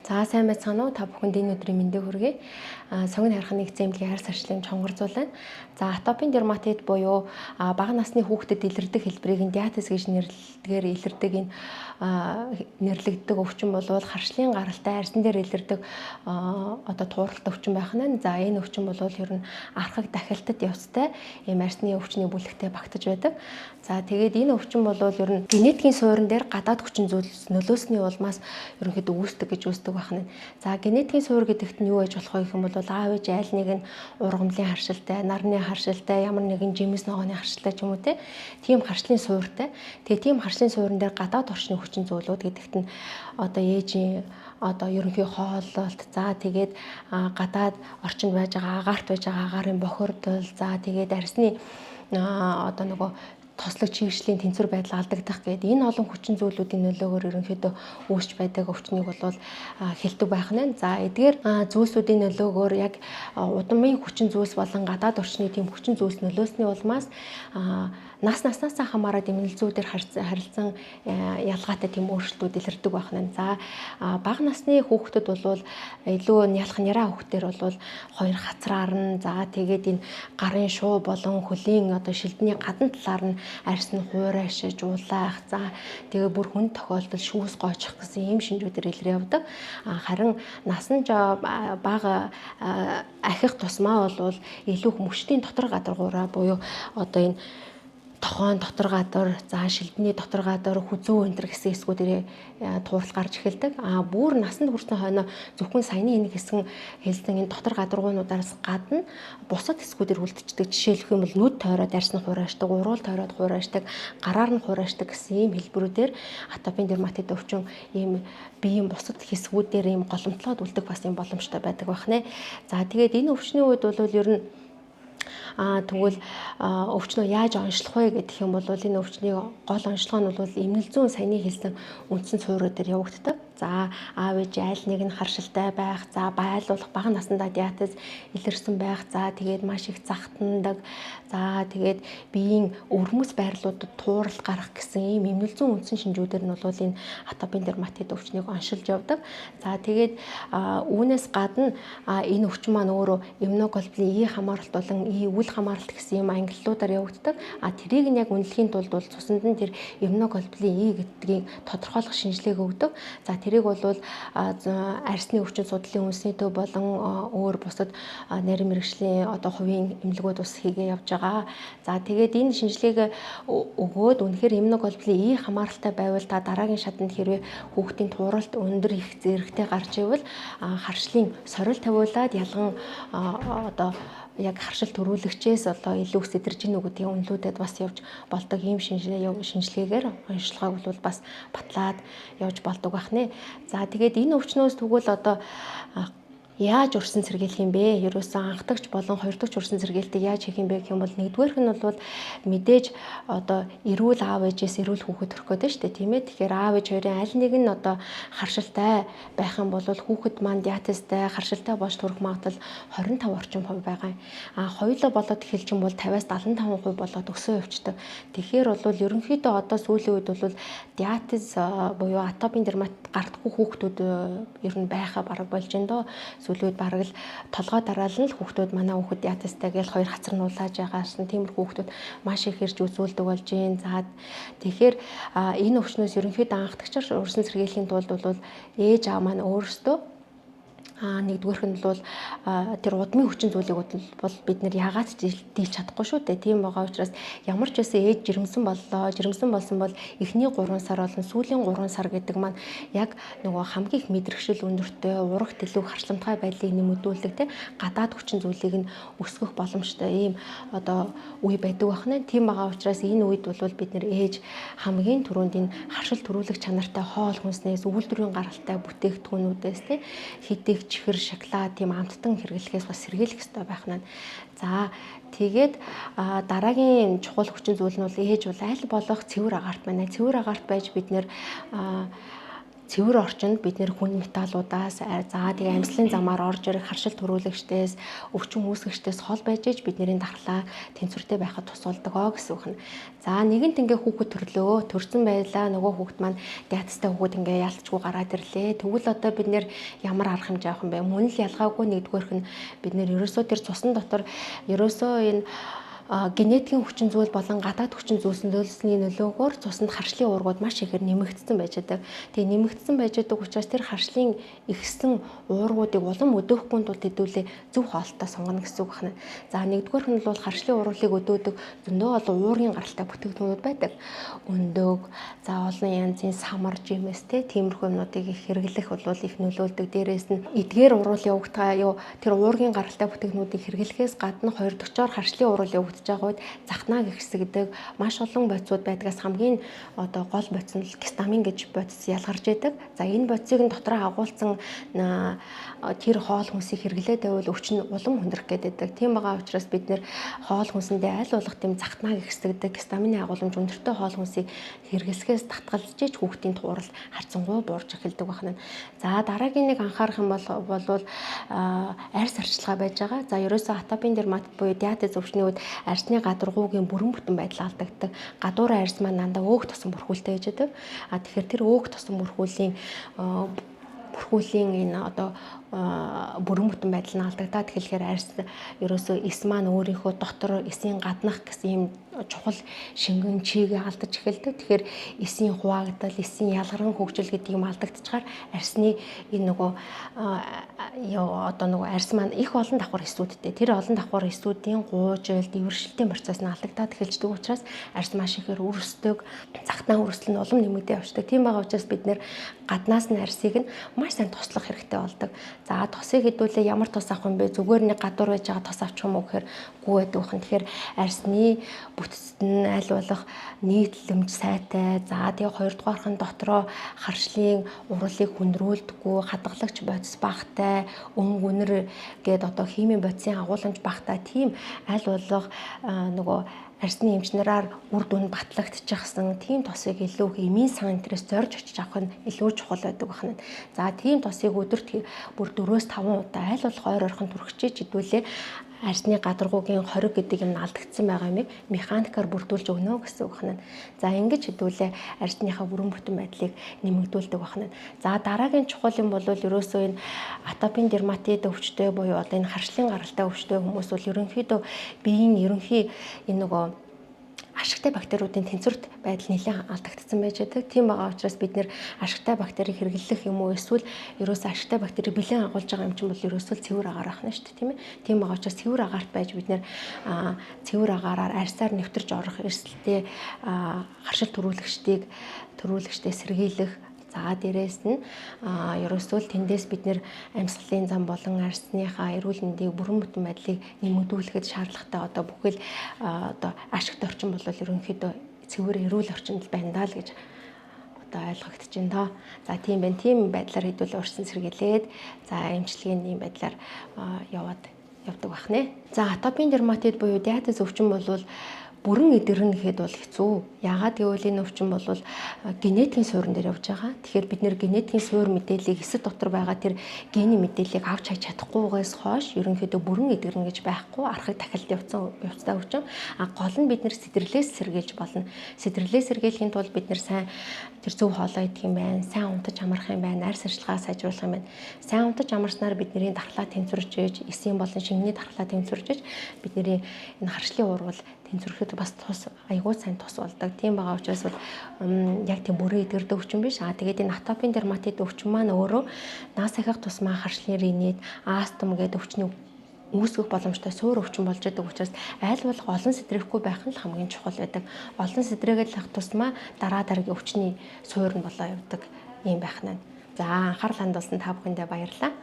За, сайн байцгаана уу? Та бүхэнд энэ өдрийн мэндийг хүргэе. Сонгон харих нэгдсэн эмнэлгийн хайр сарчлын чонгор зул байна. За, атопийн дерматит буюу бага насны хүүхдэд илэрдэг хэлбэрийг нь диатез гэж нэрлэдгээр илэрдэг энэ нэрлэгддэг өвчин бол харшлын гаралтай арьсан дээр илэрдэг одоо тууралт өвчин байх нь. За, энэ өвчин бол ер нь архаг дахилтад явцтай ийм арьсны өвчний бүлэгтээ багтаж байдаг. За, тэгээд энэ өвчин бол ер нь генетикийн суурин дээр гадаад хүчин зүйлс нөлөөсний улмаас ерөнхийдөө үүсдэг гэж үздэг байна. За, генетикийн суур гэдэгт нь юу байж болох вэ гэх юм бол аав ээж аль нэг нь ургамлын харшилтай, нарны харшилтай, ямар нэгэн жимс ногооны харшилтай ч юм уу, тийм харшлын сууртай. Тэгээ тийм харшлын суурин дээр гадаад орчны хүчин зүйлүүд гэдэгт нь одоо ээжийн одоо ерөнхий хооллолт, за тэгээд гадаад орчинд байж байгаа агаарт байж байгаа агаарын бохирдол, за тэгээд арьсны одоо нөгөө тослог чийгшлийн тэнцвэр байдал алдагдах гээд энэ олон хүчин зүйлүүдийн нөлөөгөөр ерөнхийдөө үүсч байдаг өвчнийг бол хэлдэг байх нь. За, эдгээр зүйлсүүдийн нөлөөгөөр яг удмын хүчин зүйлс болон гадаад орчны тийм хүчин зүйлс нөлөөсний улмаас нас наснаас хамаарат эмнэл зүйдээр харилцан ялгаатай тийм өөрчлөлтүүд илэрдэг байх нь. За, бага насны хүүхдүүд бол илүү нялх няраа хүүхдээр бол хоёр хацраар нь, за тэгээд энэ гарын шуу болон хөлийн одоо шилдний гадна талаар нь арьс нь хуурайшиж, улаах, за тэгээ бүр хүн тохиолдол шүүс гоочих гэсэн ийм шинжүүдээр илрээ явдаг. Харин насан бага ахих тусмаа бол илүү мөчтийн дотор гадаргуураа буюу одоо энэ тохоон дотор гадар, за шилдний дотор гадар, хүзүү энэ гэсэн хэсгүүдэрээ туурал гарч эхэлдэг. А бүр насанд хүрсэн хойноо зөвхөн саяны энэ хэсгэн хэлсэн энэ дотор гадаргуунуудаас гадна бусад хэсгүүдэр үлдчихдэг. Жишээлх юм бол нүд тойроод арьс нь хураашдаг, уруул тойроод хураашдаг, гараар нь хураашдаг гэсэн ийм хэлбэрүүдээр атопийн дерматит өвчин ийм биеийн бусад хэсгүүдээр ийм голомтлоод үлдэх бас ийм боломжтой байдаг байх нэ. За, тэгээд энэ өвчний үед бол ер нь тэгвэл өвчнөө яаж онцлох вэ гэх юм бол энэ өвчний гол онцлогоо нь бол эмнэл зүүн саяны хэлсэн үндсэн суурь дээр явагддаг. За, аав ээж аль нэг нь харшилтай байх, за байлуулах бага насндаа диатез илэрсэн байх, за тэгээд маш их захтандаг, за тэгээд биеийн өвөрмөц байрлалуудад туурал гарах гэсэн ийм эмнэл зүүн үндсэн шинжүүдээр нь бол энэ атопийн дерматит өвчнийг оншилж явдаг. За, тэгээд үүнээс гадна энэ өвчин маань өөрөө иммуноглобулин E хамааралт болон E үл хамааралт гэсэн юм ангиллуудаар явагддаг. А тэрийг нь яг үнэлэхийн тулд бол цуснд нь тэр иммуноглобулин E гэдгийг тодорхойлох шинжилгээг өгдөг. За, тэрийг бол арьсны өвчин судлалын үндэсний төв болон өөр бусад нарийн мэргэжлийн одоо хувийн эмнэлгүүд бас хийгээ явж байгаа. За, тэгээд энэ шинжилгээг өгөөд үнэхээр иммуноглобулин E хамааралтай байвал та дараагийн шатанд хэрвээ хүүхдийн тууралт өндөр их зэрэгтэй гарч ивэл харшлын сорил тавиулаад ялган одоо яг харшил төрүүлэгчээс одоо илүү сэтэрж гинүү гэдгийн үнэлүүдэд бас явж болдог ийм шинжилгээгээр онцлогоог бол бас батлаад явж болдог байх нэ. За, тэгээд энэ өвчнөөс тэгвэл одоо яаж урсан сэргийлэх юм бэ? Ерөөсөн анхдагч болон хоёрдогч урсан сэргийлтийг яаж хийх юм бэ гэх юм бол нэгдүгээрх нь бол мэдээж одоо эрүүл аав ээжээс эрүүл хүүхэд төрөх гэдэг шүү дээ, тийм ээ. Тэгэхээр аав ээж хоёрын аль нэг нь одоо харшилтай байх юм бол хүүхэд маань диатезтай харшилтай болж төрөх магадлал 25 орчим хувь байгаа юм. А хоёулаа болоод эхэлж юм бол 50-аас 75% болоод өсөө явцдаг. Тэгэхээр бол ерөнхийдөө одоо сүүлийн үед бол диатез буюу атопийн дерматит гардаггүй хүүхдүүд ер нь байхаа бараг болж байна доо. Сүүлийн үед бараг л толгой дараал нь л хүүхдүүд манай хүүхэд диатезтай гэж хоёр хацар нь улааж байгаас нь тиймэрхүү хүүхдүүд маш их ирж үзүүлдэг болж байна. За, тэгэхээр энэ өвчнөөс ерөнхийдөө анхдагчаар урьдчилан сэргийлэхийн тулд бол ээж аав маань өөрсдөө нэгдүгээрх нь бол тэр удмын хүчин зүйлийг бол бид нэр яагаад ч дийлж чадахгүй шүү дээ. Тийм байгаа учраас ямар ч байсан ээж жирэмсэн боллоо. Жирэмсэн болсон бол эхний 3 сар болон сүүлийн 3 сар гэдэг маань яг нөгөө хамгийн их мэдрэгшил өндөртэй, ураг дэлүүх харшламтгай байдлыг нэмэгдүүлдэг, те, гадаад хүчин зүйлийг нь өсгөх боломжтой ийм одоо үе байдаг байна. Тийм байгаа учраас энэ үед бол бид нэр ээж хамгийн түрүүнд энэ харшил төрүүлэх чанартай хоол хүнснээс, үйлдвэрийн гаралтай бүтээгдэхүүнүүдээс, те, хит их чихэр, шоколад тийм амттан хэрэглэхээс бас сэргийлэх ёстой байх нь. За, тэгээд дараагийн чухал хүчин зүйл нь бол ээж бол аль болох цэвэр агаарт байна. Цэвэр агаарт байж бид нэр Цэвэр орчинд бид нэр хүнд металлуудаас, за тэгээ амьсгалын замаар орж ирэх харшил төрүүлэгчдээс, өвчин үүсгэгчдээс хол байж иж бидний дархлаа тэнцвэртэй байхад тус болдог гэсэн үг нь. За нэгэнт ингээ хүүхэд төрлөө, төрсэн байлаа, нөгөө хүүхэд маань диатезтай хүүхэд ингээ яалтчгүй гараад ирлээ. Тэгвэл одоо бид нэр ямар арга хэмжээ авах юм бэ? Мөн л ялгаагүй нэгдүгээрх нь бид нэр ерөөсөө тэр цусан дотор ерөөсөө энэ генетикийн хүчин зүйл болон гадаад хүчин зүйлсний нөлөөгөөр цуснд харшлын уургууд маш ихээр нэмэгдсэн байж байдаг. Тэгээ нэмэгдсэн байж байдаг учраас тэр харшлын ихсэн уургуудыг улам өдөөхгүй тулд хэдүүлээ зөв хоолтой сонгоно гэсэн үг байна. За нэгдүгээр нь бол харшлын уруулыг өдөөдөг зөндөө олон уургийн гаралтай бүтээгдэхүүнүүд байдаг. Өндөг, за олон янзын самар, жимэс те тиймэрхүү юмнуудыг их хэрэглэх бол их нөлөөлдөг. Дээрээс нь эдгээр уруул явагдгаа юу тэр уургийн гаралтай бүтээгдэхүүнүүдийг хэрэглэхээс гадна хоёр дахьчоор харшлын уруул явагдаж байгаа үед захнаа гэгсгдэг маш олон бодисууд байдгаас хамгийн одоо гол бодис нь гистамин гэж бодис ялгарч байдаг. За энэ бодисыг нь дотроо агуулсан тэр хоол хүнсийг хэрэглээд байвал өвчин улам хүндрэх гэдэг. Тийм байгаа учраас бид нэр хоол хүнсэндээ аль болох тийм захнаа гэгсгдэг гистамины агуулмж өндөртэй хоол хүнсийг хэрэглэхээс татгалзаж ич хүүхдийн туурал харьцангуй буурч эхэлдэг байна. За дараагийн нэг анхаарах юм бол арьс арчилгаа байж байгаа. За ерөөсөө атопийн дерматит буюу диатез өвчний үед арьсны гадаргуугийн бүрэн бүтэн байдал алдагддаг. Гадуурын арьс маань дандаа өөх тосон бүрхүүлтэй байж байдаг. А тэгэхээр тэр өөх тосон бүрхүүлийн энэ одоо бүрэн бүтэн байдал нь алдагдаад тэгэхээр арьс ерөөсөө эс маань өөрийнхөө дотор эсийн гаднах гэсэн ийм чухал шингэн чигээ алдаж эхэлдэг. Тэгэхээр эсийн хуваагдал, эсийн ялгаран хөгжил гэдэг юм алдагдчихаар арьсны энэ нөгөө одоо нөгөө арьс маань их олон давхар эсүүдтэй. Тэр олон давхар эсүүдийн гуйжил, дэвэршилтийн процесс нь алдагдаад эхэлждэг учраас арьс маш ихээр өрсдөг, захтнаа өрсөл нь улам нэмэгдээ явждаг. Тийм байгаа учраас бид нэр гаднаас нь арьсыг нь маш сайн тослох хэрэгтэй болдог. За тосыг хэдүүлээ ямар тос авах юм бэ? Зүгээр нэг гадуур байж байгаа тос авчих юм уу гэхээр гүү байдаг бахан. Тэгэхээр арьсны бүтцэд нь аль болох нийтлэмж сайтай. За тэгээ хоёрдугаарх нь дотроо харшлын уруулыг хүндрүүлдэггүй, хадгалагч бодис багтай, өнгө үнэр гээд одоо химийн бодисын агуулмж багтай тийм аль болох нөгөө арьсны эмч нараар үр дүн батлагдчихсан тийм тосыг илүү их эмийн сан энтрээс зорж очиж авах нь илүү чухал байдаг байна. За тийм тосыг өдөрт бүр 4-5 удаа аль болох ойр ойрхон түрхчихэж хэдүүлээ арьсны гадаргуугийн хориг гэдэг юм алдагдсан байгаа юмыг механикаар бүрдүүлж өгнө гэсэн үг байна. За ингэж хэдүүлээ арьсныхаа бүрэн бүтэн байдлыг нэмэгдүүлдэг байна. За дараагийн чухал юм бол ерөөсөө энэ атопийн дерматит өвчтэй буюу одоо энэ харшлын гаралтай өвчтэй хүмүүс бол ерөнхийдөө биеийн ерөнхий энэ нөгөө ашигтай бактериудын тэнцвэрт байдал нэлээд алдагдсан байж байдаг. Тийм байгаа учраас бид нэр ашигтай бактерийг хэрэглэх юм уу эсвэл ерөөсөө ашигтай бактерийг бэлэн агуулж байгаа юм чинь бол ерөөсөө цэвэр агаар ахна шүү дээ, тийм ээ. Тийм байгаа учраас цэвэр агаарт байж бид нэр цэвэр агаараар арьсаар нэвтэрч орох эрсдэлтэй харшил төрүүлэгчдээ сэргийлэх. За дээрээс нь ерөөсөө л тэндээс бид нэр амьсгалын зам болон арьсныхаа эрүүл мэндийг бүрэн бүтэн байдлыг нэмэгдүүлэхэд шаардлагатай одоо бүхэл одоо ашигт орчин бол ерөнхийдөө цэвэр эрүүл орчинд байна даа л гэж одоо ойлгогдож байна доо. За тийм байна. Тийм байдлаар хэдүүл урьдчилан сэргийлээд за эмчилгээний ийм байдлаар яваад явдаг байх нэ. За атопийн дерматит буюу диатез өвчин бол бүрэн эдгэрнэ гэхэд бол хэцүү. Яагаад гэвэл энэ өвчин бол генетикийн суурин дээр явж байгаа. Тэгэхээр бид нэр генетикийн суур мэдээллийг эсэд дотор байгаа тэр гений мэдээллийг авч хайж чадахгүйгээс хойш ерөнхийдөө бүрэн эдгэрнэ гэж байхгүй архаг тахилд явцсан явцтай өвчин. А гол нь бид нэр сэтэрлээс сэргийлж болно. Сэтэрлээс сэргийлэхийн тулд бид нэр сайн тэр зөв хоолоо идэх юм байна, сайн унтаж амрах юм байна, арьс арчилгаа сайжруулах юм байна. Сайн унтаж амарснаар бидний дархлаа тэнцвэрж ээж, эсийн болон шингэний дархлаа тэнцвэрж ээж бидний энэ харшлын уурвал тэнцвэрхэд бас тус айгуу сайн тус болдог. Тийм байгаа учраас бол яг тийм бүрэн эдгэрдэг өвчин биш. Аа тэгээд энэ атопийн дерматит өвчин маань өөрөө нас ахих тусмаа харшлын ринит, астм гэдэг өвчний үүсгэх боломжтой суур өвчин болж байдаг учраас аль болох олон сэтрэхгүй байх нь л хамгийн чухал байдаг. Олон сэтрээгээд л ах тусмаа дараа дараагийн өвчний суур нь болоо явдаг юм байх нь. За анхаарал хандуулсан та бүхэндээ баярлалаа.